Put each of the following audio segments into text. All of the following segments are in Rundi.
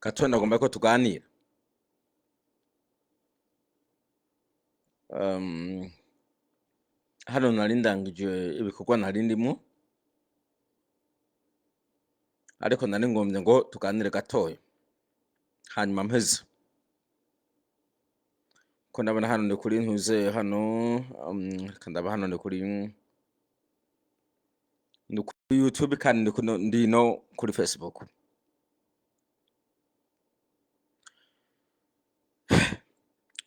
Gato ndagomba ko tuganira. Um, Hano nari ndangije ibikorwa nari ndimwo, ariko nari ngombye ngo tuganire gatoya hanyuma mpeze ko ndabona hano ndi kuri ntuze hano. Reka ndaba hano ndi kuri YouTube kandi ndi no kuri Facebook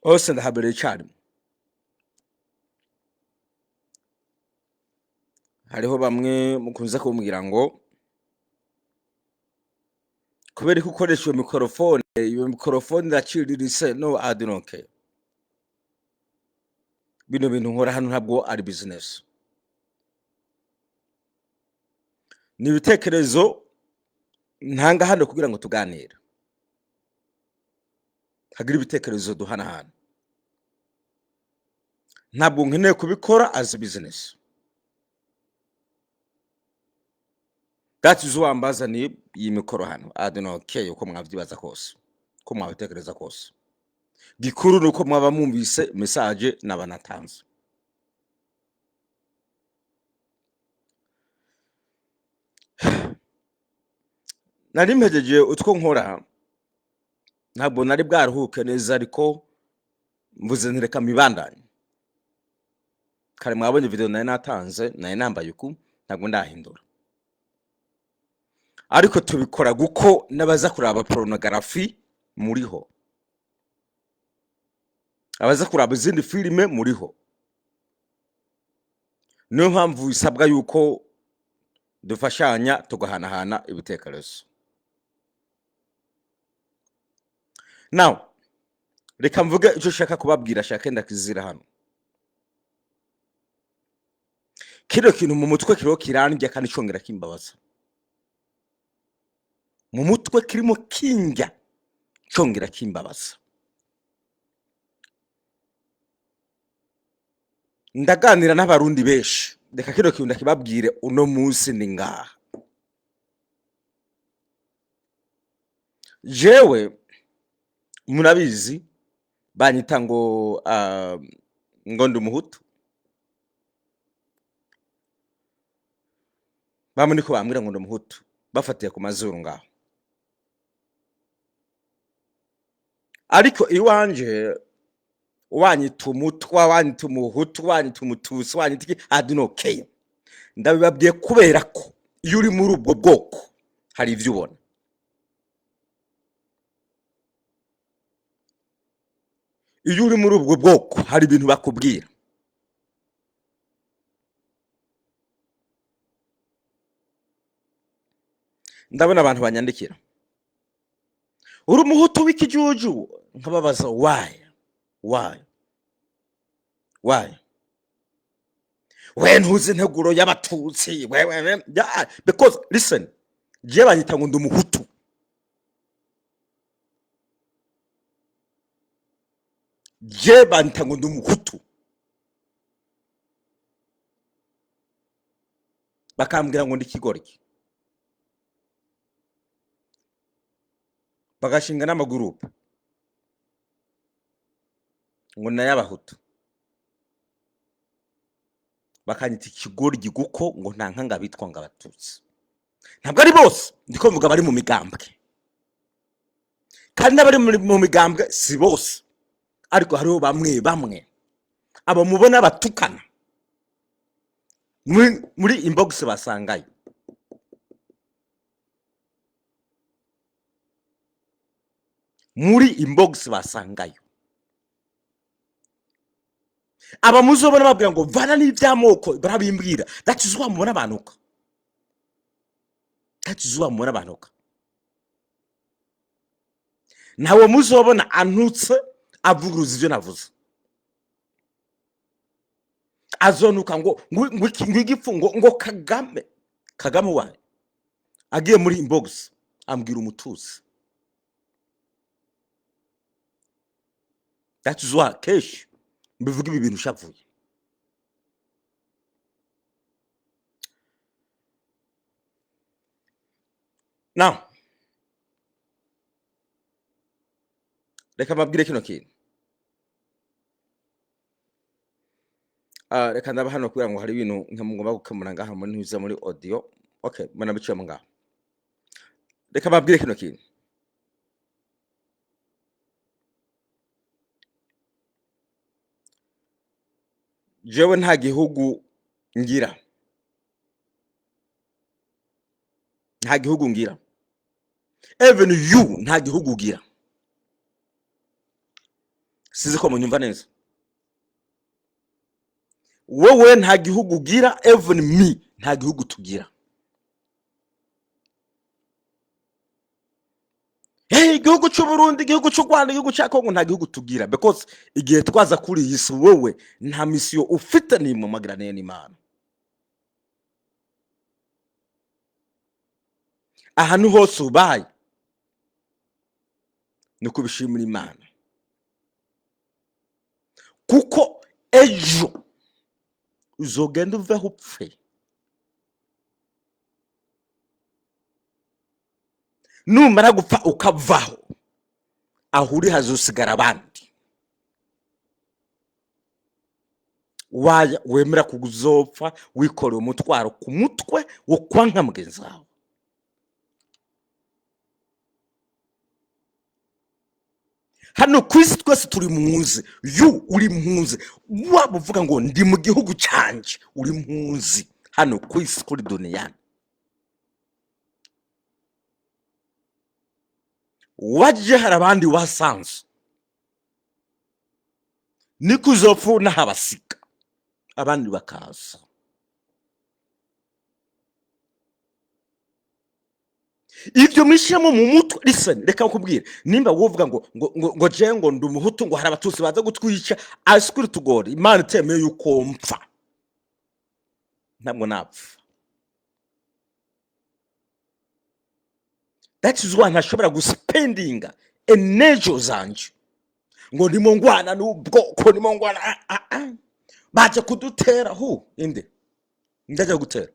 hose ndahabereye icyarimwe. Hariho bamwe mukunze kumbwira ngo kubera ko ukoresha iyo mikorofone, iyo mikorofone iraciriritse. No, I don't care. Bino bintu nkora hano ntabwo ari business, ni ibitekerezo ntanga hano kugira ngo tuganire, hagire ibitekerezo duhanahana. Ntabwo nkeneye kubikora as a business. That is why mbazaniye iyi mikoro hano. I don't care uko mwavyibaza kose, uko mwabitekereza kose. Gikuru ni uko mwaba mwumvise message naba natanze. Nari mpejeje utwo nkora, ntabwo nari bwaruhuke neza, ariko mvuze nti reka mbibandanye. Kare mwabonye video nari natanze, nari nambaye uku, ntabwo ndahindura, ariko tubikora guko n'abaza kuraba pornography muriho, abaza kuraba izindi filime muriho. Niyo mpamvu bisabwa yuko dufashanya tugahanahana ibitekerezo. Now reka mvuge icyo nshaka kubabwira. Shaka ndakizira hano kino kintu mu mutwe kiriho kirandya kandi cyongera kimbabaza mu mutwe, kirimo kindya cyongera kimbabaza. Ndaganira n'Abarundi benshi. Reka kino kintu ndakibabwire uno munsi ni ngaha. Jewe murabizi banyita ngo ngo ndi Umuhutu. Bamwe niko bambwira ngo ndi Umuhutu, bafatiye ku mazuru ngaho. Ariko iwanje wanyita Umutwa, wanyita Umuhutu, wanyita Umututsi, wanyita iki, I do not care. Ndabibabwiye kubera ko iyo uri muri ubwo bwoko hari ibyo ubona. Iyo uri muri ubwo bwoko hari ibintu bakubwira. Ndabona abantu banyandikira uri Umuhutu w'ikijuju, nkababaza why, why, why? We ntuzi integuro y'Abatutsi we, we, we. Yeah, because listen, jewe banyita ngo ndi Umuhutu. Je banyita ngo ndi Umuhutu, bakambwira ngo ndi ikigoryi, bagashinga n'amagurupe ngo ni ay'Abahutu, bakanyita ikigoryi kuko ngo nta nkanga bitwa ngo Abatutsi. Ntabwo ari bose, ndiko mvuga bari mu migambwe, kandi n'abari mu migambwe si bose, ariko hariho bamwe bamwe abo mubona batukana muri inbox basangayo. Muri inbox basangayo aba muzobona babwira ngo vana n'iby'amoko, barabimbwira. That is why mubona abantuka, that is why mubona abantuka. Ntawe muzobona antutse avuguruza ibyo navuze. Azonuka ngo igifu ngo Kagame, Kagame wayo agiye muri inbox ambwira Umututsi. That is why kenshi mbivuga ibi bintu ushavuye. Now Reka mbabwire kino kintu. Reka ndaba hano kugira ngo hari ibintu nka mugomba gukemura ngaha muri ntuza muri audio. Okay, mbona biciyemo ngaha. Reka mbabwire kino kintu. Jewe nta gihugu ngira, nta gihugu ngira. Even you nta gihugu ugira. Sizi ko munyumva neza. Wowe nta gihugu ugira, even me nta gihugu tugira. Hey, igihugu cy'u Burundi, igihugu cy'u Rwanda, igihugu cya Kongo, nta gihugu tugira, because igihe twaza kuri iyi si, wowe nta mission ufite nimwe magirane n'Imana. Ahantu hose ubaye ni ukubishimira Imana, kuko ejo uzogenda uveho upfe. Numara gupfa ukavaho, aho uri hazosigara abandi. Waya wemera kuzopfa wikoreye umutwaro ku mutwe wo kwanka mugenzi wawe? Hano ku isi twese turi mpunzi. You uri mpunzi, waba uvuga ngo ndi mu gihugu cyanjye, uri mpunzi hano ku isi, kuri duniyani. Waje hari abandi wasanze, niko uzopfa unahabasiga abandi bakaza. Ibyo mwishyiramo mu mutwe. Listen, reka nkubwire, nimba wovuga ngo je ngo ndi umuhutu, ngo hari abatutsi baza gutwica, I swear to God, Imana itemeye yuko mpfa, ntabwo napfa. That is why ntashobora guspendinga energy zanje ngo ndimo ngwana n'ubwoko, ndimo ngwana. Ah, ah, ah. Baje kudutera hu inde? Ndajya gutera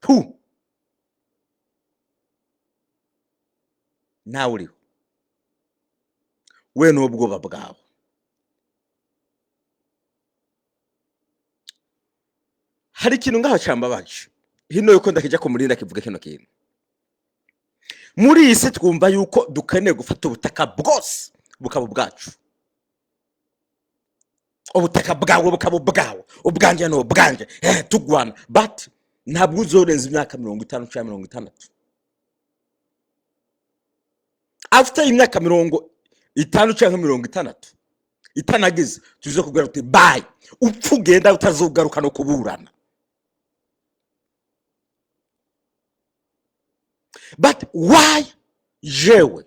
hu? Nawe uriho we n'ubwoba bwawe. Hari ikintu ngaho cyambabaje hino yuko ndakijya kumurinda kivuga kino kintu. Muri iyi si twumva yuko dukeneye gufata ubutaka bwose bukaba ubwacu, ubutaka bwawe bukaba ubwawe, ubwanjye ni ubwanjye, tugwana. But ntabwo uzorenza imyaka 50 cyangwa 60. After imyaka 50 cyangwa 60 itanagize, tuze kubwira uti bye, upfa ugenda utazogaruka no kuburana. But why jewe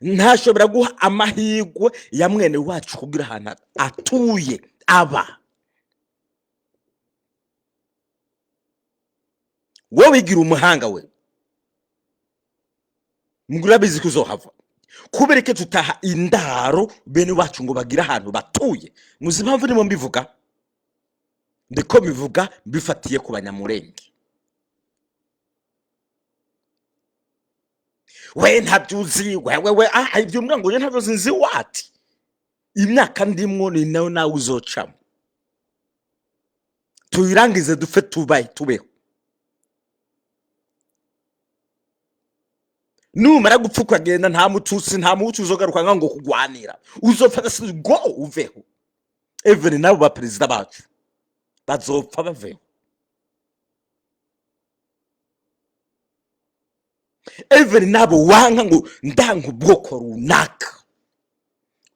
ntashobora guha amahirwe ya mwene wacu kugira ahantu atuye aba? Wowe wigira umuhanga, we urabizi ko uzohava. Kubera ko tutaha indaro bene wacu ngo bagire ahantu batuye? Muzi impamvu ndimo mbivuga? Ndiko mbivuga mbifatiye ku Banyamurenge. We ntabyo uzi wewe we. Ibyo mbwa ngo ntabyo nzi wati imyaka ndimwo ni nawe nawe uzocamo, tuyirangize dupfe, tubaye tubeho. Numara gupfa ukagenda, nta mututsi, nta muhutu uzogaruka ngo kugwanira. Uzopfa si go uveho. Even nabo ba perezida bacu bazopfa baveho. Even nabo wanka ngo ndanka ubwoko runaka,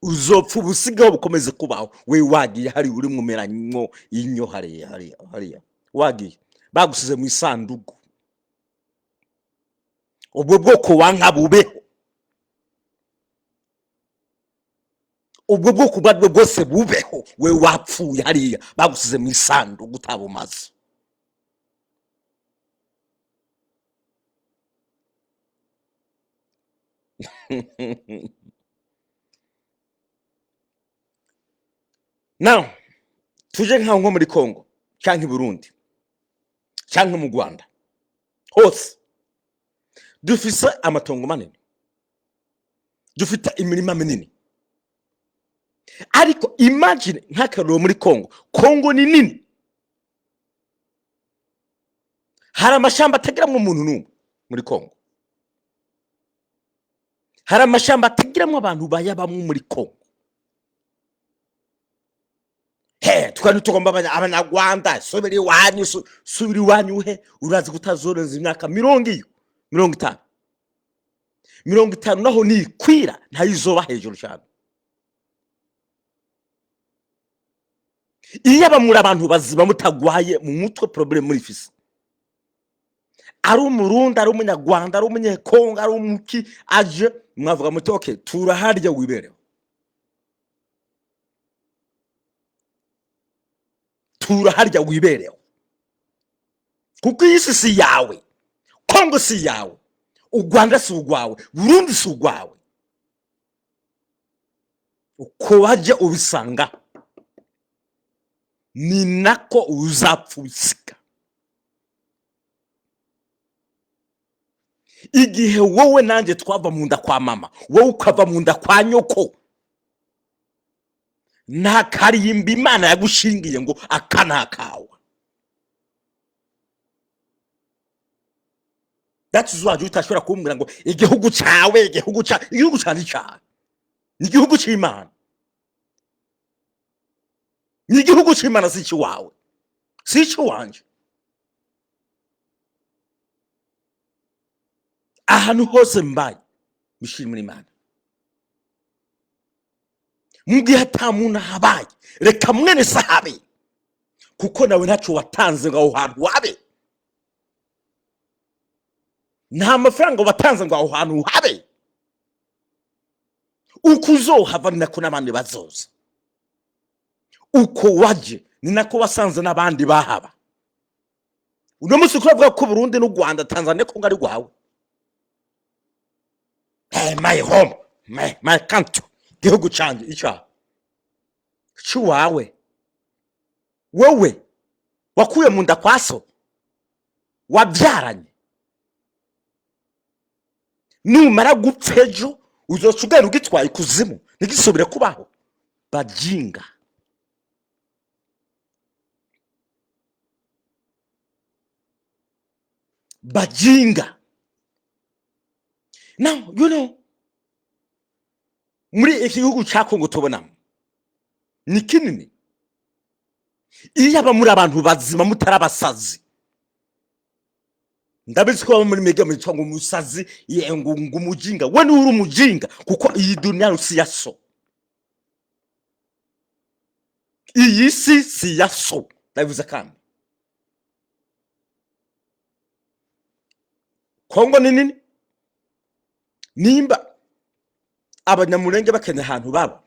uzopfa ubusigaho bukomeze kubaho. We wagiye hari uri mumeranywo inyo hariya hariya hariya, wagiye bagusize mu isanduku. Ubwo bwoko wanka bubeho, ubwo bwoko ubwo aribwo bwose bubeho. We wapfuye hariya bagusize mu isanduku utabumaze. Now tuje nkaho nko muri Congo cyangwa i Burundi cyangwa mu Rwanda hose, dufise amatongo manini. Dufite imirima minini, ariko imagine nk'akarorero muri Kongo. Kongo ni nini, hari amashyamba atagiramo umuntu n'umwe muri Kongo, hari amashyamba atagiramo abantu bayabamo muri Kongo. He, twari tugomba abanyarwanda, subira iwanyu, subira iwanyu. He, urazi kutazoreza imyaka mirongo iyo 50, 50 naho nikwira ntayizoba hejuru cyane. Iyo abamura abantu bazima mutagwaye mu mutwe, problème muri fisi, ari Umurundi, ari Umunyarwanda, ari Umunyekongo, ari umuki, aje mwavuga muti: "Okay, turaharya, wibereho, turaharya, wibereho," kuko iyi si si yawe. Kongo si yawe, u Rwanda si urwawe, Burundi si urwawe. Uko wajya ubisanga ni nako uzapfa ubisiga. Igihe wowe nanjye twava mu nda kwa mama, wowe ukava mu nda kwa nyoko, nta karimbi Imana yagushingiye ngo aka ni akawe. That's why utashobora kumbwira ngo igihugu cyawe, igihugu cyawe. Igihugu cyanjye cyawe ni igihugu cy'Imana, ni igihugu cy'Imana, si icy'iwawe, si icy'iwanjye. Ahantu hose mbaye bishimira Imana. Mu gihe ata muntu ahabaye, reka mwene se ahabe, kuko nawe ntacyo watanze ngo aho hantu habe. Nta mafaranga watanze ngo aho hantu habe. Uko uzohava ni nako n'abandi bazoza. Uko waje ni nako wasanze n'abandi bahaba. Uno munsi uravuga ko Burundi n'u Rwanda, Tanzania, Kongo ari rwawe. Hey, my home, my country, igihugu cyanjye, icyaha cy'iwawe wowe wakuye mu nda kwa so wabyaranye. Numara gupfa ejo, uzoca ugenda ugitwaye ikuzimu, ntigisubire kubaho. Bajinga, bajinga. Now muri iki gihugu cya Kongo tubonamo ni kinini. Iyo aba muri abantu bazima, mutari abasazi, ndabizi ko baba muri mega mwitwa ngo umusazi, ye, ngo umujinga. We niwe uri umujinga, kuko iyi dunia si ya so, iyi si si ya so. Ndabivuze kandi, Kongo ni nini. Nimba Abanyamurenge bakeneye ahantu baba,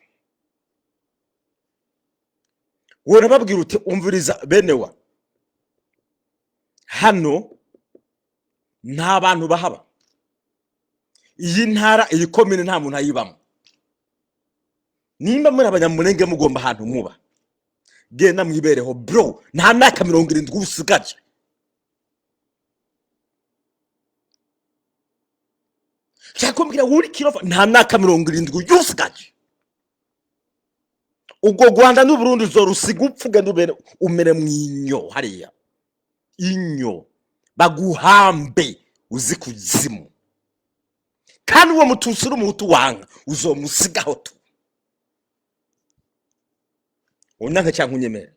urababwira uti: "Umviriza bene wa, hano nta bantu bahaba, iyi ntara, iyi komine, nta muntu ayibamo. Nimba muri Abanyamurenge mugomba ahantu muba, genda mwibereho." Bro, nta myaka 70 usigaje. Nshaka kumbwira wuri kirova, nta myaka 70 usigaje. Ubwo Rwanda n'Uburundi uzorusiga upfa, ugenda ubere umere mwinyo hariya, inyo baguhambe uzi kuzimu. Kandi uwo Mututsi uri Umuhutu wanga uzomusigaho tu, unanka cyangwa unyemere.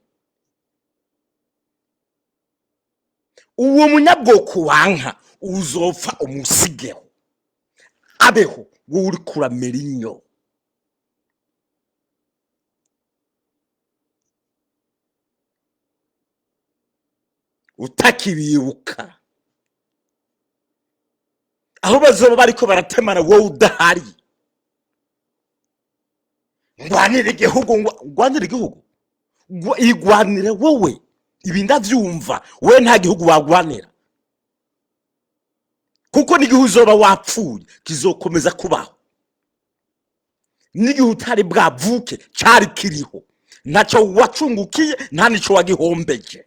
Uwo munyabwoko wanka uzopfa umusigeho abeho, wowe uri kuramera inyo. Utakibibuka aho bazoba bariko baratemana, wowe udahari. Ngwanire igihugu, ngwanire igihugu. Igwanire wowe. Ibi ndavyumva, we nta gihugu wagwanira, kuko n'igihe uzoba wapfuye kizokomeza kubaho, n'igihe utari bwavuke cari kiriho. Ntacyo wacungukiye, nta nico wagihombeje,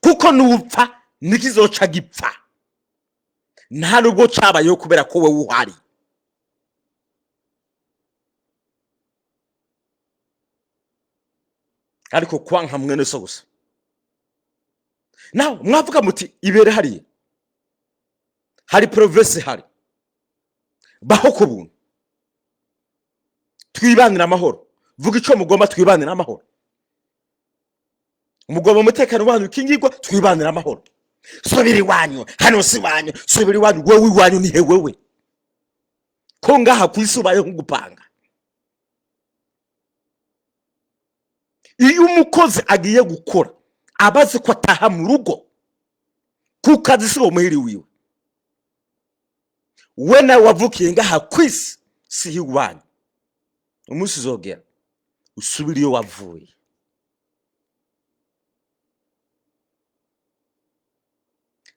kuko nupfa nikizoca gipfa. Nta nubwo cyabayeho kubera ko wowe uhari. Ariko kwanka mwene so gusa, nawe mwavuga muti ibere hariya hari province, hari baho ku buntu, twibanire amahoro. Vuga icyo mugomba, twibanire amahoro. Mugomba umutekano wanyu ukingirwa, twibanire amahoro. Subira iwanyu, hano si iwanyu, subira iwanyu. Wowe iwanyu ni he? Wewe ko ngaha ku isi ubayeho nk'ugupanga. Iyo umukozi agiye gukora, aba azi ko ataha mu rugo ku kazi, si uwo muhiri wiwe. We nawe wavukiye ngaha ku isi, si iwanyu. Umunsi uzogera usubire iyo wavuye.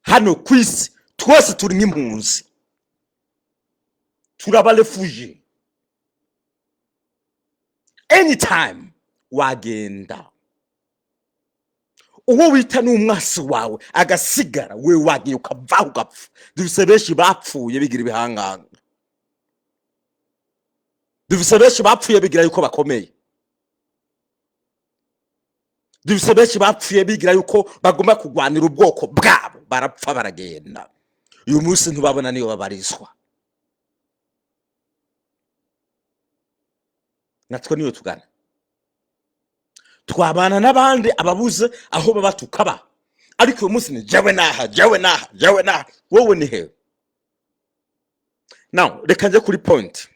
Hano ku isi twese turi nk'impunzi, turaba réfugiés. Anytime wagenda, uwo wita n'umwasi wawe agasigara, we wagiye ukavaho ugapfa. Dufise benshi bapfuye bigira ibihanganga, dufise benshi bapfuye bigira yuko bakomeye, dufise benshi bapfuye bigira yuko bagomba kurwanira ubwoko bwabo, barapfa baragenda. Uyu munsi ntubabona niyo babarizwa. Natwe niyo tugana, twabana n'abandi, ababuze aho baba tukaba. Ariko uyu munsi ni jewe naha, jewe naha, jewe naha, wowe ni hewe? Now reka nje kuri point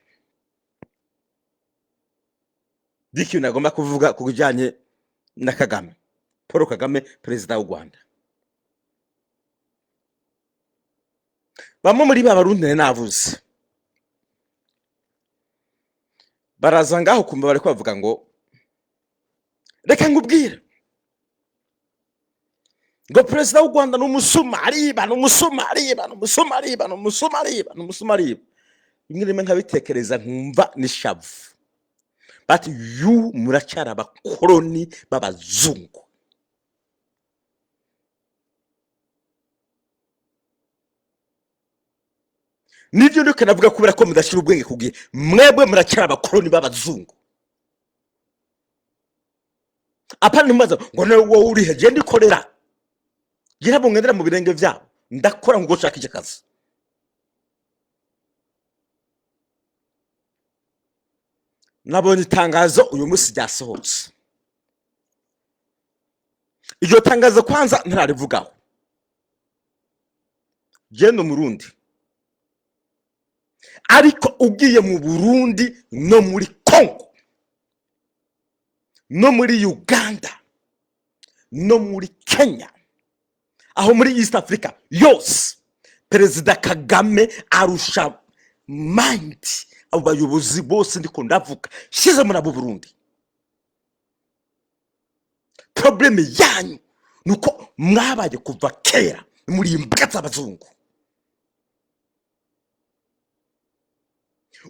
y'ikintu nagomba kuvuga ku bijyanye na Kagame, Paul Kagame, perezida w'u Rwanda. Bamwe muri ba Barundi nari navuze baraza ngaho kumva bari bavuga ngo reka nkubwire ngo perezida w'u Rwanda ni umusuma ariba, ni umusuma ariba, ni umusuma ariba, ni umusuma ariba, ni umusuma ariba. Rimwe rimwe nkabitekereza nkumva n'ishavu. Bati yu muracyari abakoroni b'abazungu. Nibyo ndiko navuga, kubera ko mudashyira ubwenge ku gihe. Mwebwe muracyari abakoroni b'abazungu. Apana, ntimubaza ngo nawe wowe urihe? Je ndikorera, ngira ntabwo ngendera mu birenge byabo, ndakora ngo nshaka icyo kazi. Nabonye itangazo uyu munsi ryasohotse. Iryo tangazo kwanza ntararivugaho, genda Umurundi, ariko ugiye mu Burundi no muri Congo no muri Uganda no muri Kenya, aho muri East Africa yose, Perezida Kagame arusha mind abo bayobozi bose ndiko ndavuga, shyize muri abo Burundi. Problème yanyu ni uko mwabaye kuva kera muri imbwa z'abazungu.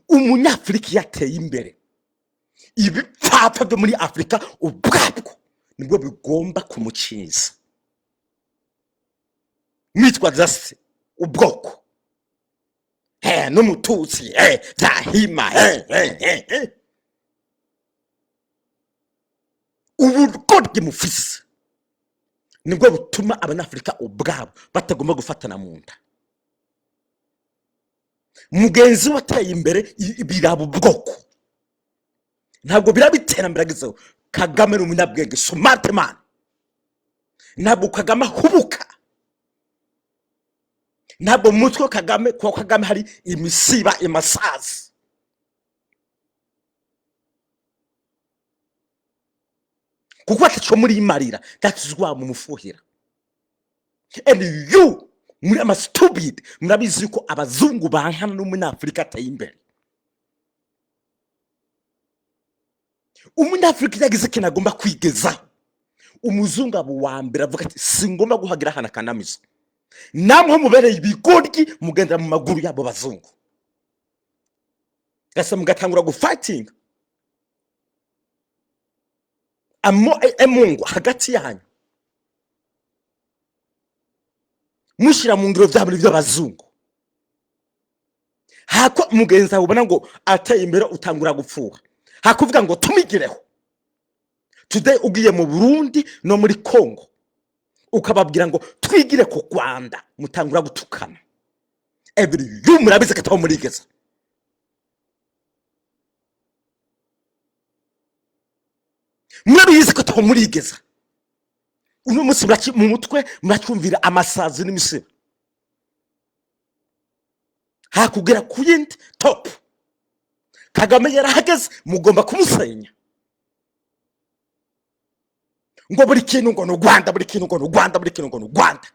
Umunyafurika iyo ateye imbere, ibipfapfa byo muri Afurika ubwabwo nibwo bigomba kumukiza, mwitwaza se ubwoko he n'umututsi he byahima he he he he. Ubugoryi mufise nibwo butuma Abanyafurika ubwabo batagomba gufatana mu nda. Mugenzi we ateye imbere, biraba ubwoko, ntabwo biraba iterambere agezeho. Kagame ni umunyabwenge, smart man. Ntabwo Kagame ahubuka, ntabwo mu mutwe wa Kagame, kwa Kagame hari imisiba, imasazi. Kuko ataco murimarira, that's why mumufuhira. And you muri ama stupid, murabizi yuko abazungu bankana n'umunyafurika ateye imbere. Umunyafurika iyo agize ikintu agomba kwigezaho, umuzungu aba uwa mbere avuga ati singomba guhagira ahantu akandamiza. Namwe mubereye ibigoryi, mugendera mu maguru y'abo bazungu, gasa mugatangura gufightinga amo emungu hagati yanyu, mushyira mu ngiro bya buri by'abazungu. Hako mugenzi wawe ubona ngo ateye imbere, utangura gupfuha, hakuvuga ngo tumigireho. Today ugiye mu Burundi no muri Congo ukababwira ngo twigire ku Rwanda, mutangura gutukana. Every you murabizi ko ataho murigeza. Murabizi ko ataho murigeza. Uno munsi mu mutwe muracyumvira amasazi n'imisiba, hakugera ku yindi top. Kagame yarahageze, mugomba kumusenya, ngo buri kintu ngo ni u Rwanda, buri kintu ngo ni u Rwanda, buri kintu ngo ni u Rwanda.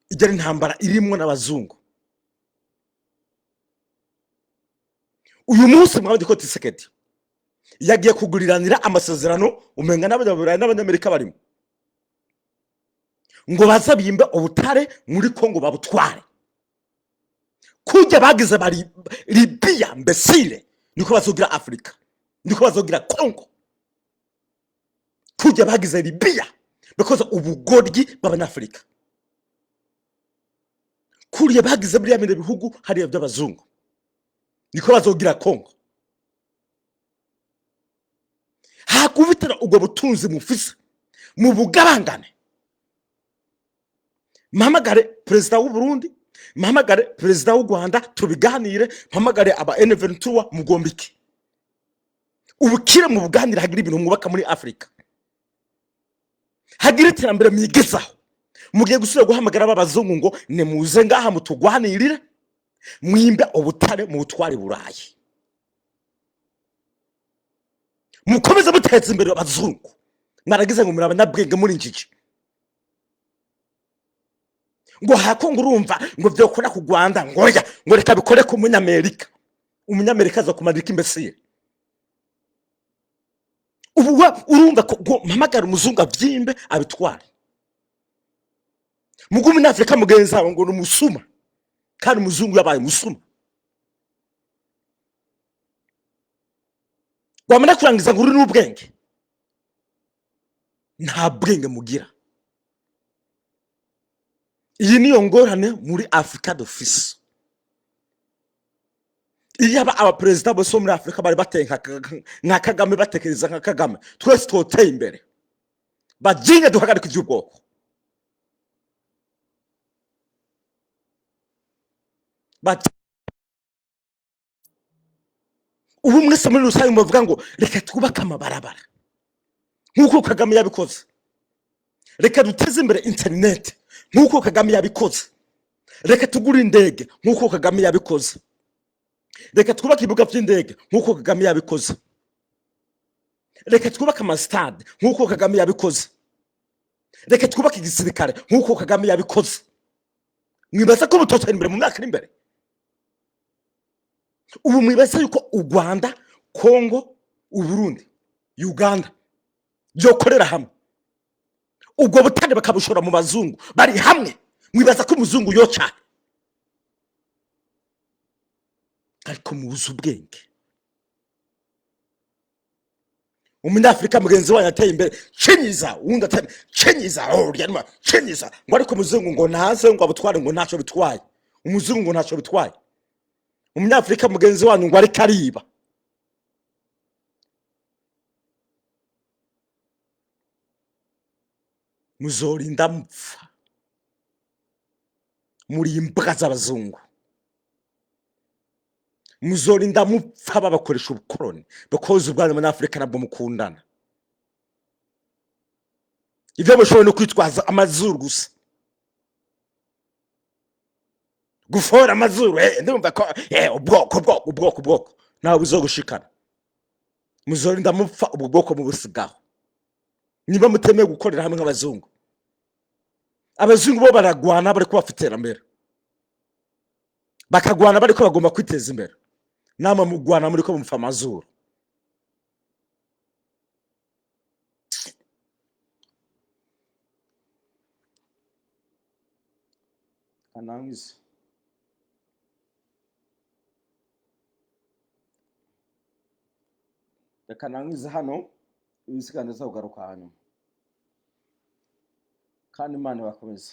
Igera intambara irimwo n'abazungu. Uyu munsi mwabonye ko Tshisekedi yagiye kuguriranira amasezerano, umenga n'Abanyaburayi n'Abanyamerika barimo, ngo baze bimbe ubutare muri Kongo babutware. Kujya bagize bari Libiya mbesire, niko bazogira Afurika, niko bazogira Kongo, kujya bagize Libiya, because ubugoryi bw'Abanyafurika. Kuriya bagize buriya bindi bihugu hariya by'abazungu, niko bazogira Kongo. Hakubitira ubwo butunzi mufise mu bugabangane. Mpamagare perezida w'u Burundi, mpamagare perezida w'u Rwanda, tubiganire. Mpamagare aba M23, mugomba iki? Ubukire mu buganire, hagira ibintu mwubaka muri Afurika, hagira iterambere mwigezaho. Mugiye gusubira guhamagara b'abazungu ngo nimuze ngaha mutugwanirire, mwimbe ubutare mu butware Burayi, mukomeze muteza imbere abazungu. Mwaragize ngo muri abanyabwenge, muri njiji. Ngo hako ngo urumva ngo vyokora ku Rwanda, ngo oya, ngo reka bikore ku Munyamerika. Umunyamerika aza kumarika imbesire. Ubu we urumva ko ngo mpamagara umuzungu avyimbe abitware, mugu Umunyafurika mugenzi wawe ngo ni umusuma, kandi umuzungu yabaye umusuma. Wamara kurangiza ngo uri n'ubwenge, nta bwenge mugira. Iyi niyo ngorane muri Afurika dufise. Iyo aba abaperezida bose bo muri Afurika bari bateye nka Kagame, batekereza nka Kagame, twese twoteye imbere. Bajinga, duhagarike iby'ubwoko. Ubu mwese muri rusange mubavuga ngo reka twubake amabarabara nk'uko Kagame yabikoze, reka duteze imbere interineti nk'uko Kagame yabikoze, reka tugure indege nk'uko Kagame yabikoze, reka twubake ibibuga by'indege nk'uko Kagame yabikoze, reka twubake amasitade nk'uko Kagame yabikoze, reka twubake igisirikare nk'uko Kagame yabikoze. Mwibaza ko mutotera imbere mu myaka iri imbere? Ubu mwibaza yuko u Rwanda, Kongo, Uburundi, Uganda byokorera hamwe, ubwo butare bakabushora mu bazungu bari hamwe? Mwibaza ko umuzungu yo cyane? Ariko mubuze ubwenge. Umunyafurika mugenzi wanyu ateye imbere, cinyiza uwundi ateye, cinyiza urya numa cinyiza, ngo ariko umuzungu ngo naze ngo abutware, ngo ntacyo bitwaye. Umuzungu ngo ntacyo bitwaye. Umunyafurika mugenzi wanyu ngo ariko ariba. Muzorinda mupfa muri imbwa z'abazungu, muzorinda mupfa babakoresha ubukoroni, bakoza ubwanyu. Muri Afurika nabwo mukundana ibyo mushoboye no kwitwaza amazuru gusa, gufora amazuru. Ndumva ko ubwoko, ubwoko, ubwoko, ubwoko ntawe buzogushikana. Muzorinda mupfa ubwo bwoko mubusigaho, niba mutemeye gukorera hamwe nk'abazungu. Abazungu bo baragwana bari bafite iterambere, bakagwana bariko bagomba kwiteza imbere. Namwe mugwana muri ko mupfa amazuru. Kanangize, reka nangize hano, ibisigaye ndaza kugaruka hanyuma, kandi Imana ibakomeze.